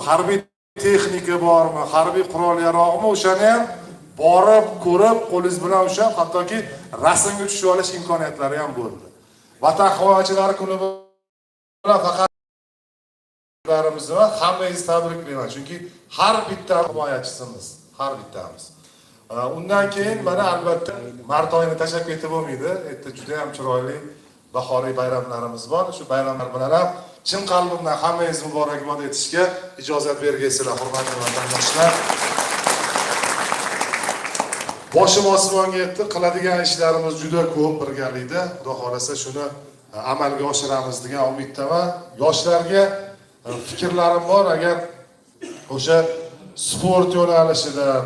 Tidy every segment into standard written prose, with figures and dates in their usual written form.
Harbiy texnika bormi, harbiy qurol yarog'mi, o'shani ham borib ko'rib, qo'lingiz bilan ushlab, hattoki rasmga tushib olish imkoniyatlari ham bo'ldi. Vatan himoyachilari kuni bilan faqat va hammangizni tabriklayman, chunki har bitta himoyachisimiz, har bittamiz. Undan keyin mana, albatta, mart oyini tashlab ketib bo'lmaydi. Erta juda ham chiroyli bahoriy bayramlarimiz bor. Shu bayramlar bilan ham chin qalbimdan hammangizni muborakbod etishga ijozat bergaysizlar, hurmatli vatandoshlar. Boshim osmonga yetdi. Qiladigan ishlarimiz juda ko'p birgalikda. Xudo xohlasa, shuni amalga oshiramiz degan umiddaman. Yoshlarga fikrlarim bor. Agar o'sha sport yo'nalishidan,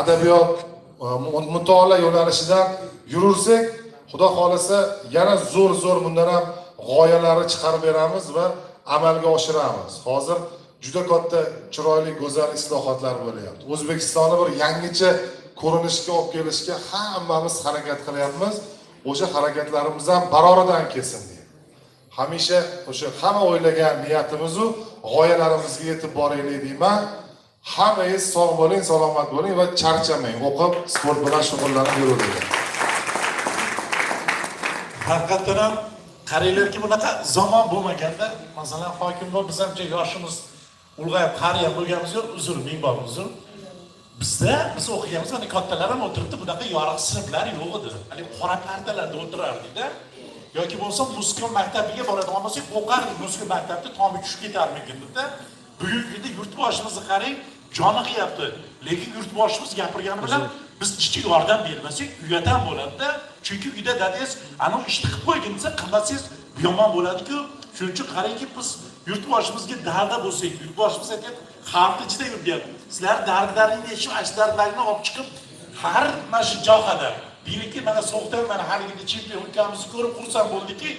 adabiyot, mutolaa yo'nalishidan yurursak, Xudo xohlasa, yana zo'r zo'r bundan ham g'oyalarni chiqarib beramiz va amalga oshiramiz. Hozir juda katta, chiroyli, go'zal islohotlar bo'lyapti. O'zbekistonni bir yangicha ko'rinishga olib kelishga hammamiz harakat qilyapmiz. O'sha harakatlarimiz ham baroridan kelsin deyman. Hamisha o'sha hamma o'ylagan niyatimizu g'oyalarimizga yetib boraylik deyman. Hammangiz sog' bo'ling, salomat bo'ling va charchamang, o'qib, sport bilan shug'ullanib yuravering. Haqiqatdan ham, qaranglarki, bunaqa zamon bo'lmaganda, masalan, hokim bor, biz ham yoshimiz ulg'ayib, qari ham bo'lganimiz yo'q, uzr, ming bor uzr. Bizda, biz o'qiganmiz, mana kattalar ham o'tiribdi, bunaqa yorug' sinflar yo'q edi. Haligi qora partalarda o'tirardikda yoki bo'lmasa musiqa maktabiga boradigan bo'lsak, o'qardik, musiqa maktabida tomi tushib ketarmikin debda. Bugungi kunda yurtboshimizni qarang, joni qiyapti, lekin yurtboshimiz gapirgani bilan biz kichik yordam bermasak, uyat ham bo'ladida. Chunki uyda dadangiz anavi ishni qilib qo'ygin desa, qilmasangiz bu yomon bo'ladiku. Shuning uchun qarangki, biz yurtboshimizga darda bo'lsak, yurtboshimiz aytyapti, xalqni ichida yurgan, sizlar dardlaringni eshitib, ana shu dardlaringni olib chiqib, har mana shu jahada, deylikki, mana So'xdan mana haligida chempion ukamizni ko'rib xursand bo'ldikki,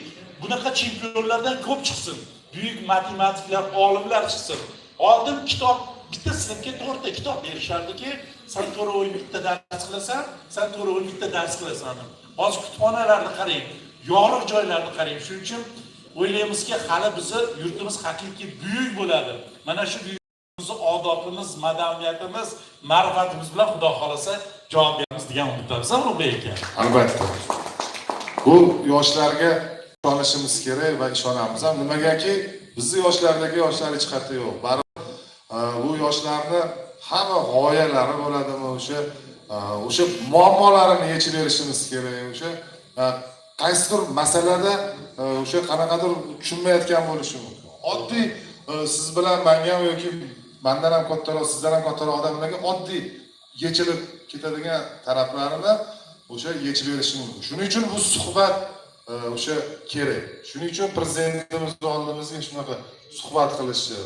bunaqa chempionlardan ko'p chiqsin, buyuk matematiklar, olimlar chiqsin. Oldin kitob, bitta sinfga to'rtta kitob berishardiki, san to'rtoving bitta dars qilasan, san to'rtoving bitta dars qilasan. Hozir kutubxonalarni qarang, yorug' joylarni qarang. Shuning uchun o'ylaymizki, hali bizni yurtimiz haqiqiy buyuk bo'ladi. Mana shu buyuk odobimiz, madaniyatimiz, ma'rifatimiz bilan, Xudo xohlasa, javob beramiz degan umiddamiz, Ulug'bek aka. Albatta, bu yoshlarga ishonishimiz kerak va ishonamiz ham. Nimagaki, bizni yoshlardagi yoshlar hech qayerda yo'q baribir. Bu yoshlarni hamma g'oyalari bo'ladimi, o'sha o'sha muammolarini yechib berishimiz kerak. O'sha qaysidir masalada o'sha qanaqadir tushunmayotgan bo'lishi mumkin. Oddiy siz bilan manga ham yoki mandan ham kattaroq, sizdan ham kattaroq odamlarga oddiy yechilib ketadigan taraflarini o'sha yechib berishi mumkin. Shuning uchun bu suhbat o'sha kerak. Shuning uchun prezidentimiz oldimizga shunaqa suhbat qilishni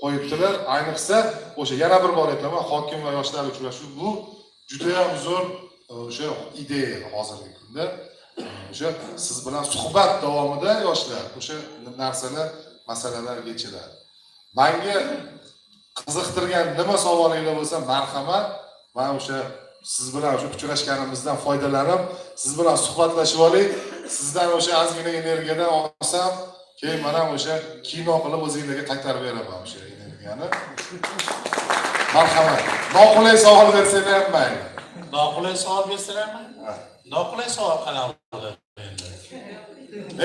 qo'yibdilar. Ayniqsa, o'sha yana bir bor aytaman, hokim va yoshlar uchrashuvi, bu judayam zo'r o'sha ideya hozirgi kunda. O'sha siz bilan suhbat davomida yoshlar o'sha narsalar, masalalar yechiladi. Manga qiziqtirgan nima savolinglar bo'lsa, marhamat. Man o'sha siz bilan o'sha uchrashganimizdan foydalanib, siz bilan suhbatlashib olay, sizdan o'sha ozgina energiyadan olsam, keyin man ham o'sha kino qilib o'zinglarga qaytarib beraman o'sha energiyani. Marhamat, noqulay savol bersanglar ham mayli. Noqulay savol bersalarmi? Ha. Noqulay savol qanaqa bo'ladi endi?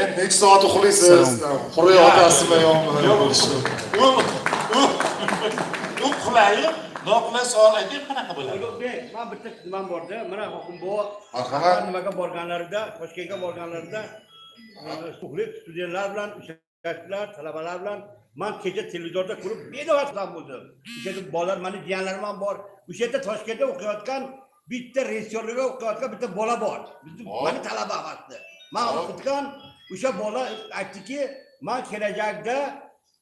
Endi necha soat uxlaysiz, quruq yotasizmi, yo'qmi? Yo'q, u qulayi, noqulay savol ayting, qanaqa bo'ladi? Ulug'bek, man bitta nimam borda, mana hokim buva Marhamat. Nimaga borganlarida, Toshkentga borganlarida suhlik studentlar bilan uchrashdilar, talabalar bilan. Man kecha televizorda ko'rib benoat xursand bo'ldim. O'sha yerda bolalar, mani jiyanlarim ham bor. O'sha yerda, Toshkentda o'qiyotgan bitta rejissyorlikka o'qiyotgan bitta bola bor. Bizni mani talaba aslida. Man o'qitgan o'sha bola aytdiki, man kelajakda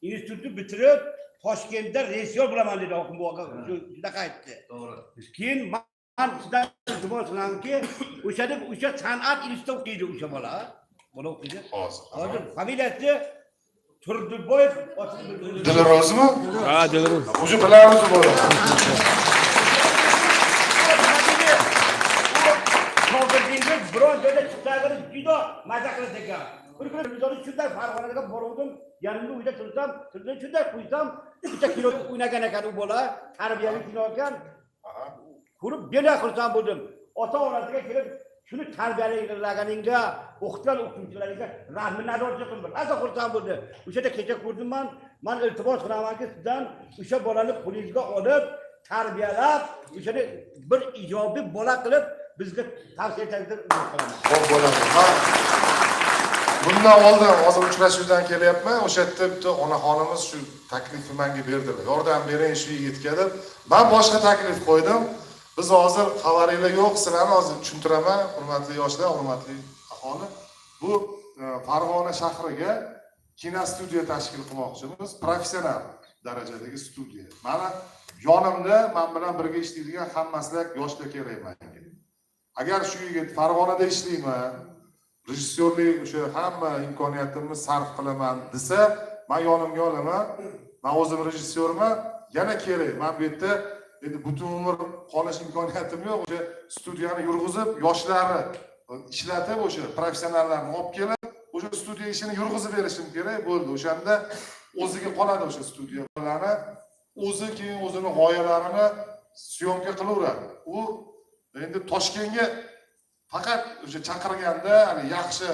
institutni bitirib, Toshkentda rejissyor bo'laman dedi hokim buvaga. Shunaqa aytdi. To'g'ri. Keyin man sizdan iltimos qilamanki, o'shani o'sha san'at institutida o'qiydi o'sha bola. Bola o'qiydi. Hozir. Hozir familiyasi Turdiboyev. Dilrozmi? Ha, Dilro'z. Уже bilamiz u bolani. Shogirdingiz biron joyda chiqsangiz, juda maza qiladi ekan. Bir kuni televizorni shunday Farg'onaga boruvdim, yanimda uyda tursam, televizorni shunday qo'ysam, bitta kino o'ynagan ekan u bola, tarbiyali kino ekan. Ko'rib bela xursand bo'ldim. Ota onasiga kelib shuni tarbiyalaganingga, o'qitgan o'qituvchilaringga rahmat qildim. Rosa xursand bo'ldi. O'sha kecha ko'rdim man, man iltimos qilamanki sizdan o'sha bolani qo'lingizga olib, tarbiyalab, o'shani bir ijobiy bola qilib bizga tavsiya etasizlar deb umid qilaman. Xo'p, bo'ladi. Man bundan oldin hozir uchrashuvdan kelyapman. O'sha yerda bitta onaxonimiz shu taklifni menga berdilar. Yordam bering shu yigitga deb. Man boshqa taklif qo'ydim. Biz hozir xabaringlar yo'q, sizlarni hozir tushuntiraman, hurmatli yoshlar, hurmatli aholi. Bu Farg'ona shahriga kinostudiya tashkil qilmoqchimiz, professional darajadagi studiya. Mana yonimda men bilan birga ishlaydigan hammaslak yoshlar kerak menga. Agar shu yigit Farg'onada ishlayman, rejissyorlik o'sha hamma imkoniyatimni sarf qilaman desa, man yonimga olaman. Man o'zim rejissyorman, yana kerak. Man bu yerda endi butun umr qolish imkoniyatim yo'q. O'sha studiyani yurg'izib, yoshlarni ishlatib, o'sha professionallarni olib kelib, o'sha studiya ishini yurg'izib berishim kerak bo'ldi. O'shanda o'ziga qoladi o'sha studiyalarni, o'zi keyin o'zini g'oyalarini съёмка qilaveradi. U endi Toshkentga faqat o'sha chaqirganda, hani yaxshi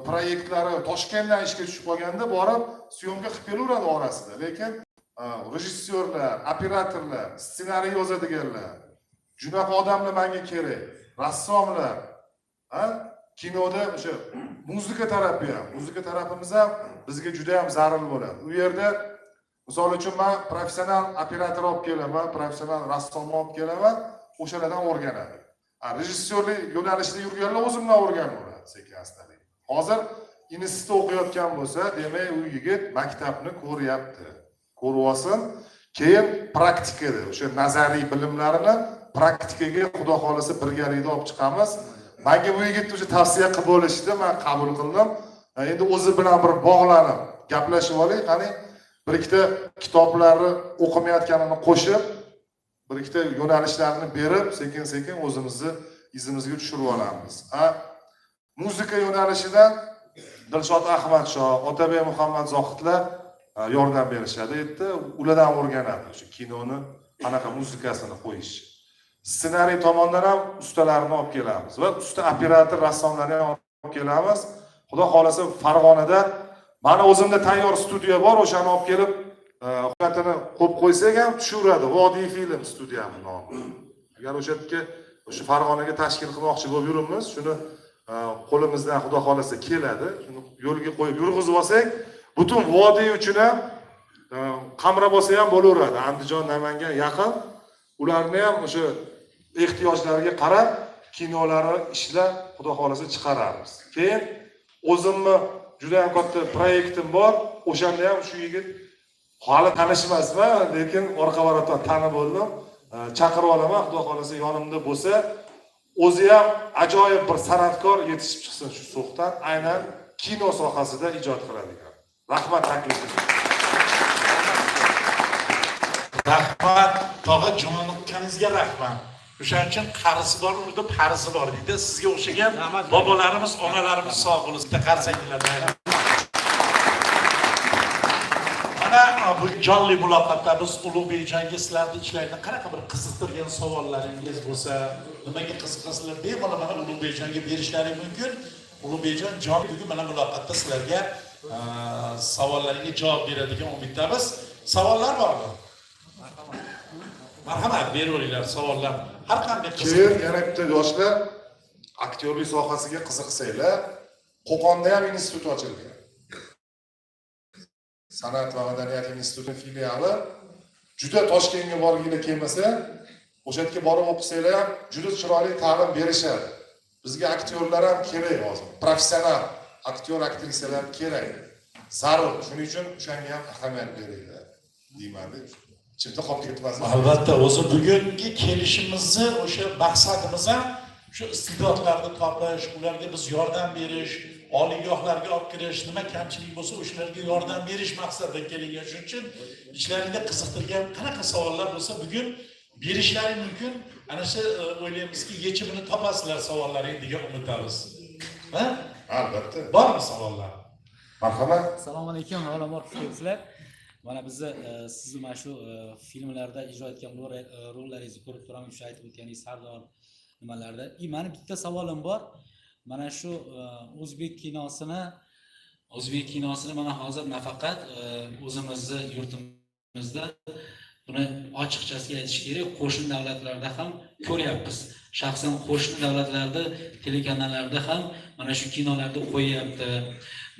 proyektlari Toshkentdan ishga tushib qolganda borib съёмка qilib kelaveradi orasida. Lekin rejissyorlar, operatorlar, ssenariy yozadiganlar, shunaqa odamlar menga kerak. Rassomlar, ha? Kinoda o'sha muzika tarafi ham, muzika tarafimiz ham bizga juda ham zarur bo'ladi. U yerda misol uchun man professional operator olib kelaman, professional rassomni olib kelaman, o'shalardan o'rganadi. Rejissyorlik yo'nalishida yurganlar o'zimdan o'rganaveradi sekin astalik. Hozir institutda o'qiyotgan bo'lsa, demak u yigit maktabni ko'ryapti. Ko'rib olsin, keyin praktikada o'sha nazariy bilimlarini praktikaga xudo xohlasa birgalikda olib chiqamiz. Menga bu yigitni o'sha tavsiya qilib bo'lishdi, man qabul qildim. Endi o'zi bilan bir bog'lanib gaplashib oling, qani bir ikkita kitoblarni o'qimayotganini qo'shib, bir ikkita yo'nalishlarni berib, sekin-sekin o'zimizni izimizga tushirib olamiz. Muzika yo'nalishidan Dilshod Ahmadshoh, Otabek Muhammad Zohidlar yordam berishadi. Yerda ulardan o'rganadi o'sha kinoni qanaqa muzikasini qo'yish. Ssenariy tomondan ham ustalarni olib kelamiz va usta operator rassomlarni ham olib kelamiz. Xudo xohlasa Farg'onada mani o'zimda tayyor studiya bor, o'shani olib kelib, hujjatini qo'yib qo'ysak ham tushaveradi. Vodiy film studiyami nomi. Agar o'sha yerga o'sha Farg'onaga tashkil qilmoqchi bo'lib yuribmiz, shuni qo'limizdan xudo xohlasa keladi. Shuni yo'lga qo'yib yurg'izib olsak, butun vodiy uchun ham qamrab olsa ham bo'laveradi. Andijon, Namangan yaqin. Ularni ham o'sha ehtiyojlariga qarab kinolari ishlab xudo xohlasa chiqaramiz. Keyin o'zimni juda ham katta proyektim bor. O'shanda ham shu yigit hali tanishmasman, lekin orqa varaqdan tanib bo'ldim. Chaqirib olaman, xudo xohlasa yonimda bo'lsa, o'zi ham ajoyib bir san'atkor yetishib chiqsin shu So'xdan, aynan kino sohasida ijod qiladigan. Rahmat taklifingizga. Rahmat tog'a, joniqqaningizga rahmat. O'shaning uchun qarisi bor uyda parisi bor deydi. Sizga o'xshagan Rahmat. bobolarimiz, onalarimiz sog' bo'lsin. Bitta qarsaklar. Mana bu jonli muloqotda biz Ulug'bekjonga sizlarni ichlarida qanaqa bir qiziqtirgan savollaringiz bo'lsa, nimaga qiziqasizlar, bemalol mana Ulug'bekjonga berishlari mumkin. Ulug'bekjon jon bugun mana muloqotda sizlarga savollaringga javob beradigan umiddamiz. Savollar bormi? Marhamat, beraveringlar savollar. Har qanday qiziq. Keyin yana bitta yoshlar aktyorlik sohasiga qiziqsanglar, Qo'qonda ham institut ochilgan. San'at va madaniyat instituti filiali. Juda Toshkentga borginglar kelmasa, o'sha yerga borib o'qisanglar ham juda chiroyli ta'lim berishadi. Bizga aktyorlar ham kerak hozir. Professional aktyor, aktrisalar kerak. Zarur. Shuning uchun o'shanga ham ahamiyat beringlar deyman. Ichimda qolib ketmasin. Albatta, o'zi bugungi kelishimizni o'sha maqsadimiz ham shu iste'dodlarni topish, ularga biz yordam berish, oliygohlarga olib kirish, nima kamchilik bo'lsa o'shalarga yordam berish maqsadida kelingan. Shuning uchun ichlaringda qiziqtirgan qanaqa savollar bo'lsa bugun berishlari mumkin. Ana shu o'ylaymizki, yechimini topasizlar savollaring degan umiddamiz. Ha? Albatta. Bormi savollar? Marhamat. Assalomu alaykum, avvalambor xush kelibsizlar. Mana bizni sizni mana shu filmlarda ijro etgan rollaringizni ko'rib turamiz, shu aytib o'tganingiz Sardor nimalarda. И mani bitta savolim bor. Mana shu o'zbek kinosini mana hozir nafaqat o'zimizni yurtimizda, buni ochiqchasiga aytish kerak, qo'shni davlatlarda ham ko'ryapmiz. Shaxsan qo'shni davlatlarda telekanallarda ham mana shu kinolarni qo'yyapti.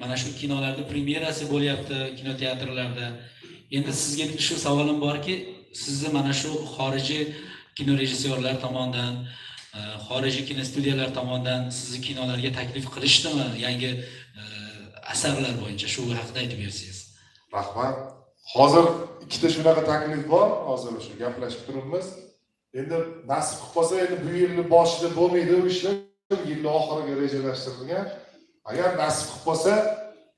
Mana shu kinolarni premyerasi bo'lyapti kinoteatrlarda. Endi sizga shu savolim borki, sizni mana shu xorijiy kinorejissyorlar tomonidan, xorijiy kinostudiyalar tomonidan sizni kinolarga taklif qilishdimi yangi asarlar bo'yicha, shu haqida aytib bersangiz. Rahmat. Hozir ikkita shunaqa taklif bor. Hozir shu gaplashib turibmiz. Endi nasib qilib qolsa, endi bu yilni boshida bo'lmaydi u ishlar, bu yilni oxiriga rejalashtirilgan. Agar nasib qilib qolsa,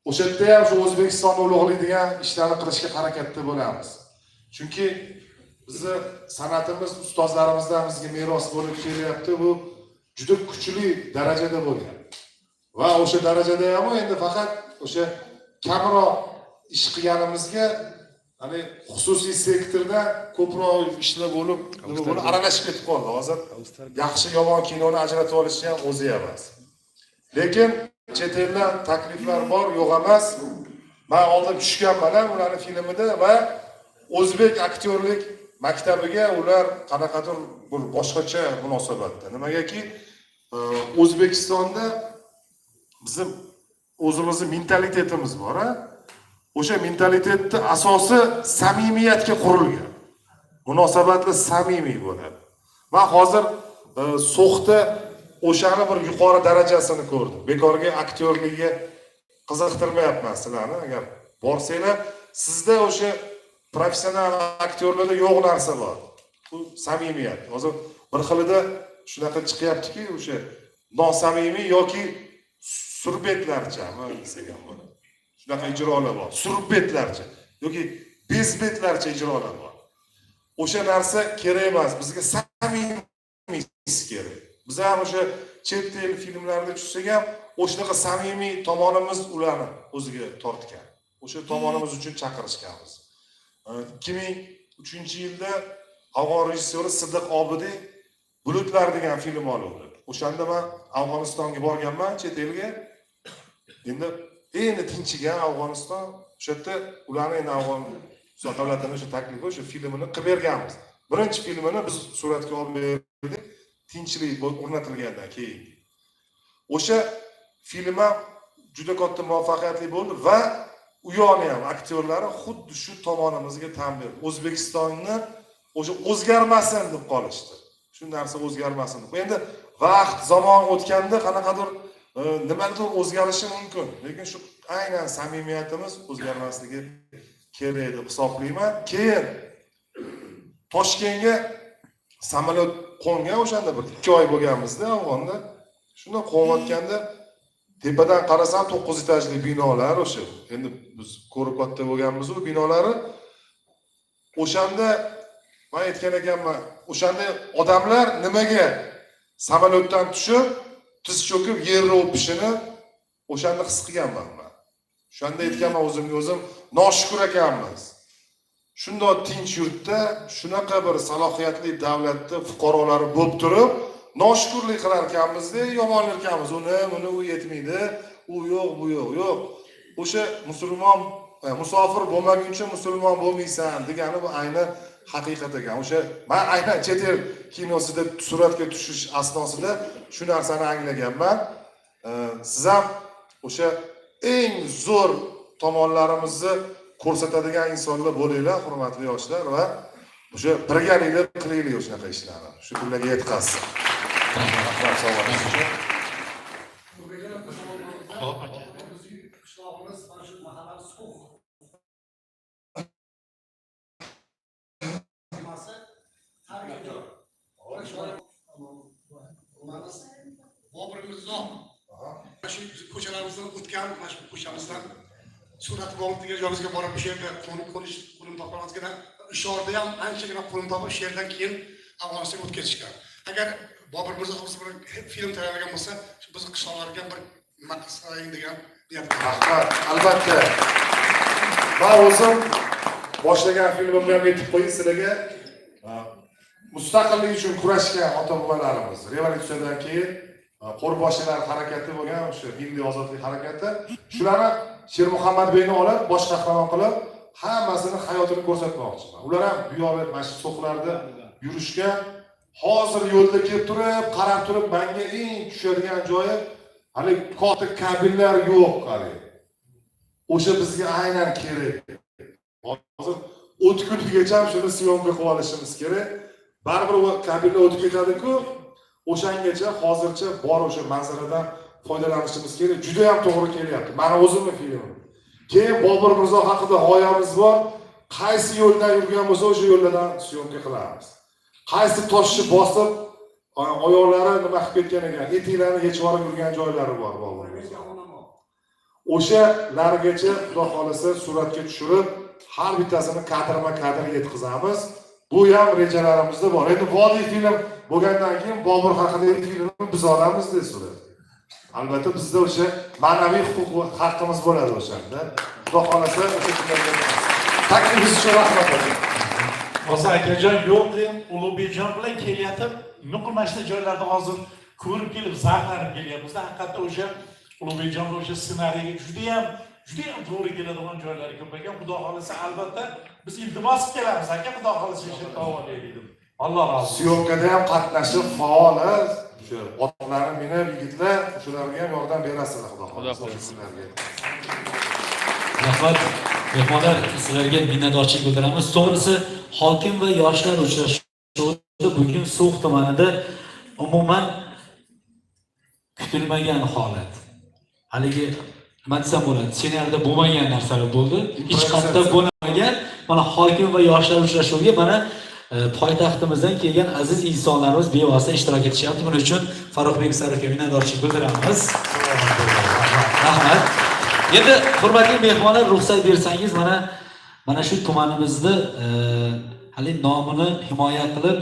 o'sha yerda ham shu O'zbekistonni ulug'laydigan ishlarni qilishga harakatda bo'lamiz. Chunki bizni san'atimiz ustozlarimizdan bizga meros bo'lib kelyapti. Bu juda kuchli darajada bo'lgan. Va o'sha darajada ham endi faqat o'sha kamroq ish qilganimizga, hani xususiy sektorda ko'proq ishlar bo'lib, nima bo'lib, aralashib ketib qoldi. Hozir yaxshi yomon kinoni ajratib olishni ham o'zi emas. Lekin chet eldan takliflar bor, yo'q emas. Man oldin tushganman ham ularni filmida va o'zbek aktyorlik maktabiga ular qanaqadir bir boshqacha munosabatda. Nimagaki, O'zbekistonda bizim o'zimizni mentalitetimiz bor, a? O'sha mentalitetni asosi samimiyatga qurilgan. Munosabatlar samimiy bo'ladi. Man hozir So'xda o'shani bir yuqori darajasini ko'rdim. Bekorga aktyorlikka qiziqtirmayapman sizlarni. Agar borsanglar, sizda o'sha professional aktyorlarda yo'q narsa bor. Bu samimiyat. Hozir bir xilida shunaqa chiqyaptiki, o'sha nosamimiy yoki surbetlarchami desak ham bo'ladi. Shunaqa ijrolar bor. Surbetlarcha yoki bezbetlarcha ijrolar bor. O'sha narsa kerak emas. Bizga samimiy kerak. Biz ham o'sha chet el filmlarida tushsak ham o'shanaqa samimiy tomonimiz ularni o'ziga tortgan. O'sha tomonimiz uchun chaqirishganmiz. 2003-yilda afg'on rejissyori Siddiq Obidiy "Bulutlar" degan film oluvdi. O'shanda man Afg'onistonga borganman, chet elga. Endi tinchigan Afg'oniston, o'sha yerda ularni endi afg'on davlatini o'sha taklifi, o'sha filmini qilib berganmiz. Birinchi filmini biz suratga olib berdik, tinchlik o'rnatilgandan keyin. O'sha film ham juda katta muvaffaqiyatli bo'ldi va u yoqni ham aktyorlari xuddi shu tomonimizga tan berdi. O'zbekistonni o'sha o'zgarmasin deb qolishdi. Shu narsa o'zgarmasin deb. Endi vaqt, zamon o'tganda qanaqadir nimadir o'zgarishi mumkin. Lekin shu aynan samimiyatimiz o'zgarmasligi kerak deb hisoblayman. Keyin Toshkentga samolyot qo'ngan, o'shanda bir 2 oy bo'lganmizda Afg'onda. Shunda qo'nayotganda tepadan qarasam, 9 etajli binolar o'sha. Endi biz ko'rib katta bo'lganmiz u binolari. O'shanda man aytgan ekanman, o'shanda odamlar nimaga samolyotdan tushib, tiz cho'kib yerni o'pishini o'shanda his qilganman man. O'shanda aytganman o'zimga o'zim, noshukur ekanmiz. Shundoq tinch yurtda, shunaqa bir salohiyatli davlatda fuqarolari bo'lib turib, noshukurlik qilar ekanmizda, yomonlar ekanmiz. Uni, buni, u yetmaydi, u yo'q, bu yo'q. Yo'q. O'sha musulmon musofir bo'lmaguncha musulmon bo'lmaysan degani bu ayni haqiqat ekan. O'sha man aynan chet el kinosida suratga tushish asnosida shu narsani anglaganman. Siz ham o'sha eng zo'r tomonlarimizni ko'rsatadigan insonlar bo'linglar, hurmatli yoshlar, va o'sha birgalikda qilaylik shunaqa ishlarni. Shu kunlarga yetkazsin. Rahmat savolingiz uchun. Xo'p, aka. Qishlog'imiz mana shu mahallani suv nimasi tarixiy joy. Nimamiz Bobur Mirzo mana shu ko'chalarimizdan o'tgan, mana shu ko'chamizdan surat bor degan joyimizga borib, o'sha yerda qo'nib qo'nish qo'nim topib, ozgina Ishorda ham anchagina qo'nim topib, o'sha yerdan keyin Afg'onistonga o'tib ketishgan. Agar Bobur Mirzo to'g'risida bir film tayyorlagan bo'lsa, shu bizni qishloqlarga bir Nima qilsang degan niyat. Rahmat. Albatta. Man o'zim boshlagan filmimni ham aytib qo'ying sizlarga. Mustaqillik uchun kurashgan ota-bobolarimiz revolyutsiyadan keyin qo'rboshilar harakati bo'lgan, o'sha milliy ozodlik harakati, shularni Shermuhammadbekni olib bosh qahramon qilib hammasini hayotini ko'rsatmoqchiman. Ular ham bu yoqda mana shu so'xlarda yurishgan. Hozir yo'lda kelib turib, qarab turib, menga eng tushadigan joyi hali katta kabinlar yo'q hali. O'sha bizga aynan kerak. Hozir o'tkunigacha shuni syomka qilib olishimiz kerak. Baribir u kabinlar o'tib ketadi-ku. O'shangacha hozircha bor o'sha manzaradan foydalanishimiz kerak. Juda ham to'g'ri kelyapti. Mani o'zimni filmim. Keyin Bobur Mirzo haqida g'oyamiz bor. Qaysi yo'ldan yurgan bo'lsa, o'sha yo'llardan syomka qilamiz. Qaysi toshni bosib, oyoqlari nima qilib ketgan ekan, etiklarini yechib olib yurgan joylari bor Bobur Mirzo. O'shalargacha Xudo xolasa suratga tushirib, har bittasini kadrma-kadr yetkazamiz. Bu ham rejalarimizda bor. Endi Vodiy film bo'lgandan keyin Bobur haqidagi filmni biz olamiz deb surat. Albatta bizda o'sha ma'naviy huquq haqqimiz bo'ladi o'shanda. Xudo xolasa o'sha kunlarga. Taklifingiz uchun rahmat aka. Hozir akajon yo'q deb Ulug'bekjon bilan kelyapti. Nuqul mana shu joylarda hozir ko'rib kelib zavqlanib kelyapmiz. Haqiqatda o'sha Ulug'bekjon o'sha ssenariyga judayam judayam to'g'ri keladigan joylari ko'p ekan. Xudo xolasa albatta biz iltimos qilib kelamiz aka, Xudo xolasa o'sha olaylik deb. Alloh rozi bo'lsin. Syomkada ham qatnashib faol, o'sha otlarni minib yigitlar, o'shalarga ham yordam berasizlar Xudo xolasa o'sha kunlarga. Rahmat. Mehmonlar, sizlarga minnatdorchilik bildiramiz. To'g'risi, hokim va yoshlar uchrashuvi bugun So'x tumanida umuman kutilmagan holat. Haligi nima desam bo'ladi, ssenariyda bo'lmagan narsalar bo'ldi. Hech qayerda bo'lmagan. Mana hokim va yoshlar uchrashuviga mana poytaxtimizdan kelgan aziz insonlarimiz bevosita ishtirok etishyapti. Buning uchun Farruhbek Sarovga minnatdorchilik bildiramiz. Rahmat. Endi hurmatli mehmonlar, ruxsat bersangiz, mana shu tumanimizni hali nomini himoya qilib,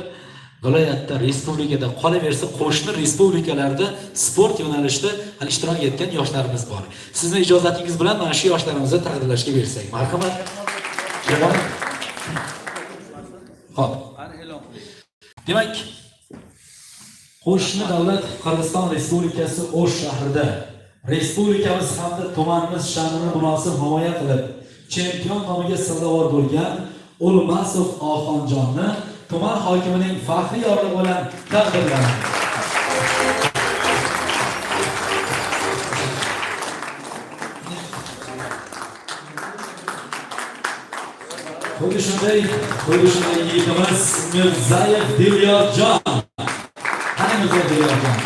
viloyatda, respublikada, qolaversa qo'shni respublikalarda sport yo'nalishida hali ishtirok etgan yoshlarimiz bor. Sizni ijozatingiz bilan mana shu yoshlarimizni taqdirlashga bersak. Marhamat. Xo'p. Demak, qo'shni davlat Qirg'iziston Respublikasi O'sh shahrida respublikamiz hamda tumanimiz sha'nini munosib himoya qilib, chempion nomiga sazovor bo'lgan O'lmasov Oxonjonni tuman hokimining faxriy yorlig'i bilan taqdirlanadi. Xuddi shunday yigitimiz Mirzayev Dilyorjon. Qani Mirzayev Dilyorjon?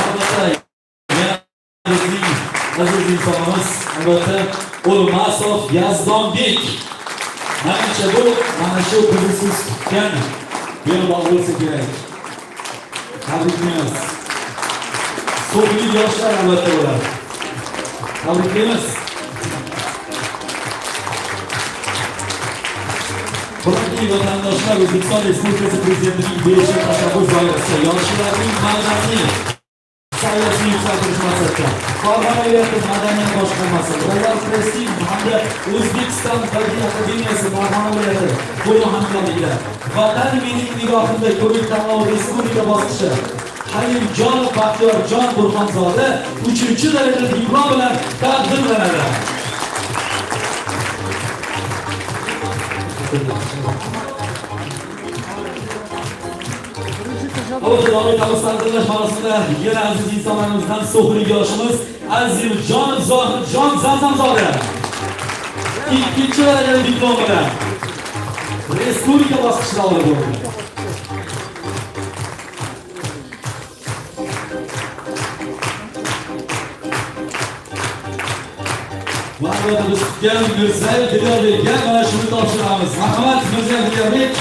Albatta, yana bizning aziz insonimiz, albatta O'lmasov Yazdonbek. Manimcha bu mana shu bizni siz kutgan belbog' bo'lsa kerak. Tabriklaymiz. So'nggi yoshlar albatta ular. Tabriklaymiz. Hurmatli vatandoshlar, O'zbekiston Respublikasi Prezidentining 5 tashabbus doirasida yoshlarning ma'naviy saviyasini yuksaltirish maqsadida Farg'ona viloyati madaniyat boshqarmasi, Royal Prestige hamda O'zbekiston Badiiy akademiyasi Farg'ona viloyati bo'limi hamkorligida Vatan mening nigohimda ko'rik tanlovi respublika bosqichi Halimjonov Baxtiyorjon Burxonzoda 3-darajali diplom bilan taqdirlanadi. Albatta, davom etamiz taqdirlash marosimida yana aziz insonlarimizdan so'xlik yoshimiz Azimjonov Zohidjon Zamzamzoda 2-darajali diplom bilan respublika bosqichida olib bo'ldi. Va albatta biz kutgan Mirzayev Diyorbekka mana shuni topshiramiz. Marhamat Mirzayev Diyorbek.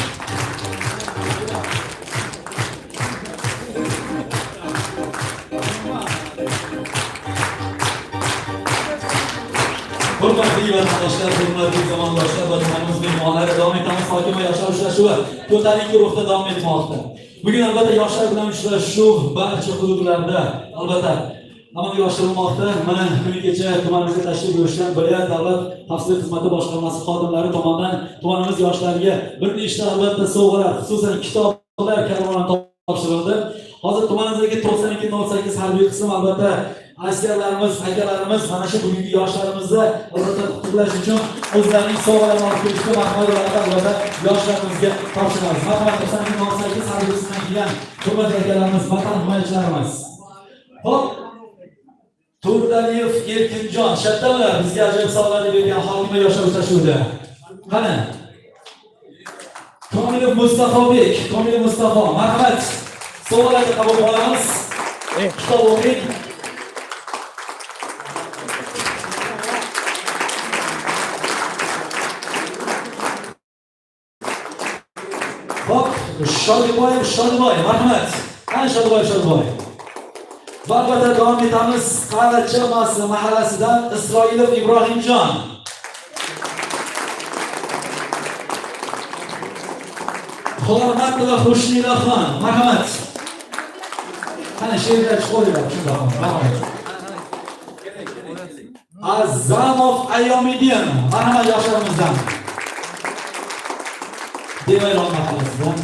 Hurmatli vatandoshlar, hurmatli zamondoshlar va tumanimiz mehmonlari, davom etamiz. Hokim va yoshlar uchrashuvi ko'tarinki ruhda davom etmoqda. Bugun albatta yoshlar bilan uchrashuv barcha hududlarda albatta amalga oshirilmoqda. Mana kuni kecha tumanimizga tashrif buyurishgan viloyat davlat xavfsizlik xizmati boshqarmasi xodimlari tomonidan tumanimiz yoshlariga bir nechta albatta sovg'alar, xususan kitoblar karvoni topshirildi. Hozir tumanimizdagi 9208 harbiy qism albatta askarlarimiz, akalarimiz mana shu bugungi yoshlarimizni albatta qutlash uchun o'zlarining sovg'alarini olib kelishdi. Marhamat, ularni albatta yoshlarimizga topshiramiz. Marhamat, 9208 harbiy qismdan kelgan hurmatli akalarimiz, vatan himoyachilarimiz. Xo'p, Turdaliyev Erkinjon, shartdamilar bizga ajoyib savollarni bergan hokim va yoshlar uchrashuvida. Qani? Komilov Mustafobek, Komilov Mustafo, marhamat. Sovg'alarni qabul qilamiz. Kitob o'qing. Xo'p, Shodiboyev Shodiboy, marhamat. Qani Shodiboyev Shodiboy? Va albatta davom etamiz. Qalacha mahallasidan Isroilov Ibrohimjon. Xurmatova Xushnilaxon, marhamat. Qani she'rlar chiqib shundoq, marhamat. Azamov Ayomiddin, marhamat yoshlarimizdan. Devayron mahallasidan.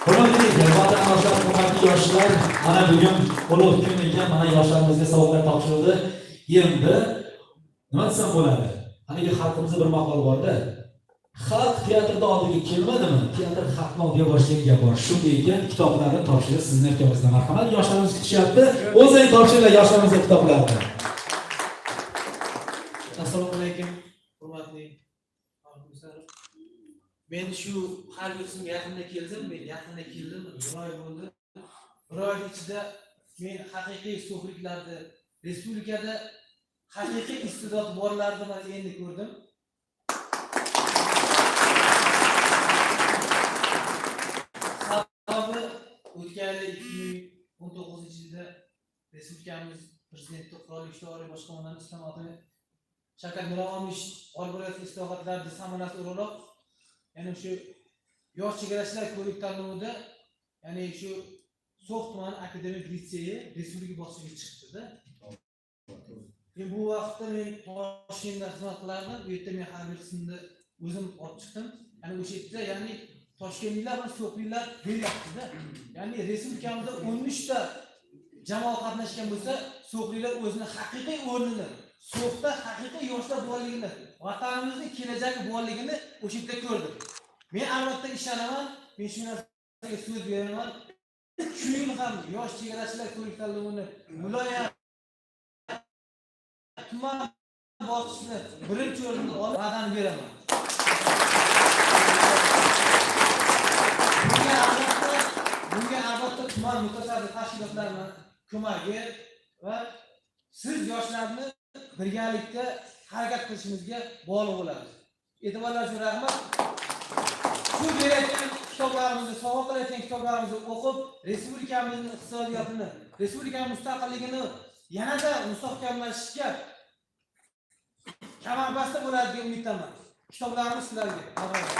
Hurmatli vatandoshlar, hurmatli yoshlar, mana bugun ulug' kun ekan, mana yoshlarimizga sovg'alar topshirildi. Endi nima desam bo'ladi? Haligi xalqimizda bir maqol borda. Xalq teatrda oldiga kelmadimi? Teatr xalqni oldiga boshlagan gap bor. Shunday ekan, kitoblarni topshirish sizni erkingizda. Marhamat, yoshlarimiz kutishyapti. O'zing topshiringlar yoshlarimizga kitoblarni. Assalomu alaykum, hurmatli hokimlar. Men shu harbiy qismga yaqinda keldim. Men yaqinda keldim, bir oy bo'ldi. Bir oy ichida men haqiqiy so'xliklarni, respublikada haqiqiy iste'dod borlarni man endi ko'rdim. Sababi o'tgan yil 2019-yilda respublikamiz prezidenti Qurolli Kuchlar Oliy Bosh qo'mondoni Islom Shavkat Miromonovich olib borayotgan islohotlarni samarasi o'laroq, ya'ni shu yosh chegarachilar ko'rik tanlovida, ya'ni shu So'x tumani akademik litseyi respublika bosqichiga chiqdi-da. Men bu vaqtda men Toshkentda xizmat qilardim, u yerda men harbiy qismda o'zim olib chiqdim. Ya'ni o'sha yerda, ya'ni toshkentliklar bilan so'xliklar beryapti-da. Ya'ni respublikamizda 13 ta jamoa qatnashgan bo'lsa, so'xliklar o'zini haqiqiy o'rnini, So'xda haqiqiy yoshlar borligini, vatanimizning kelajagi borligini o'sha yerda ko'rdim. Men albatta ishonaman, men shu narsaga so'z beraman. Shu yil ham yosh chegarachilar ko'rik tanlovini viloyat tuman bosqichini birinchi o'rinni olib va'dani beraman. Bunga albatta tuman mutasaddi tashkilotlarining ko'magi va siz yoshlarni birgalikda harakat qilishimizga bog'liq bo'ladi. E'tiborlaringiz uchun rahmat. Shu berayotgan kitoblarimizni, sovg'a qilayotgan kitoblarimizni o'qib, respublikamizning iqtisodiyotini, respublikamiz mustaqilligini yanada mustahkamlashga kamarbasta bo'ladi degan umiddaman. Kitoblarimiz sizlarga. Marhamat.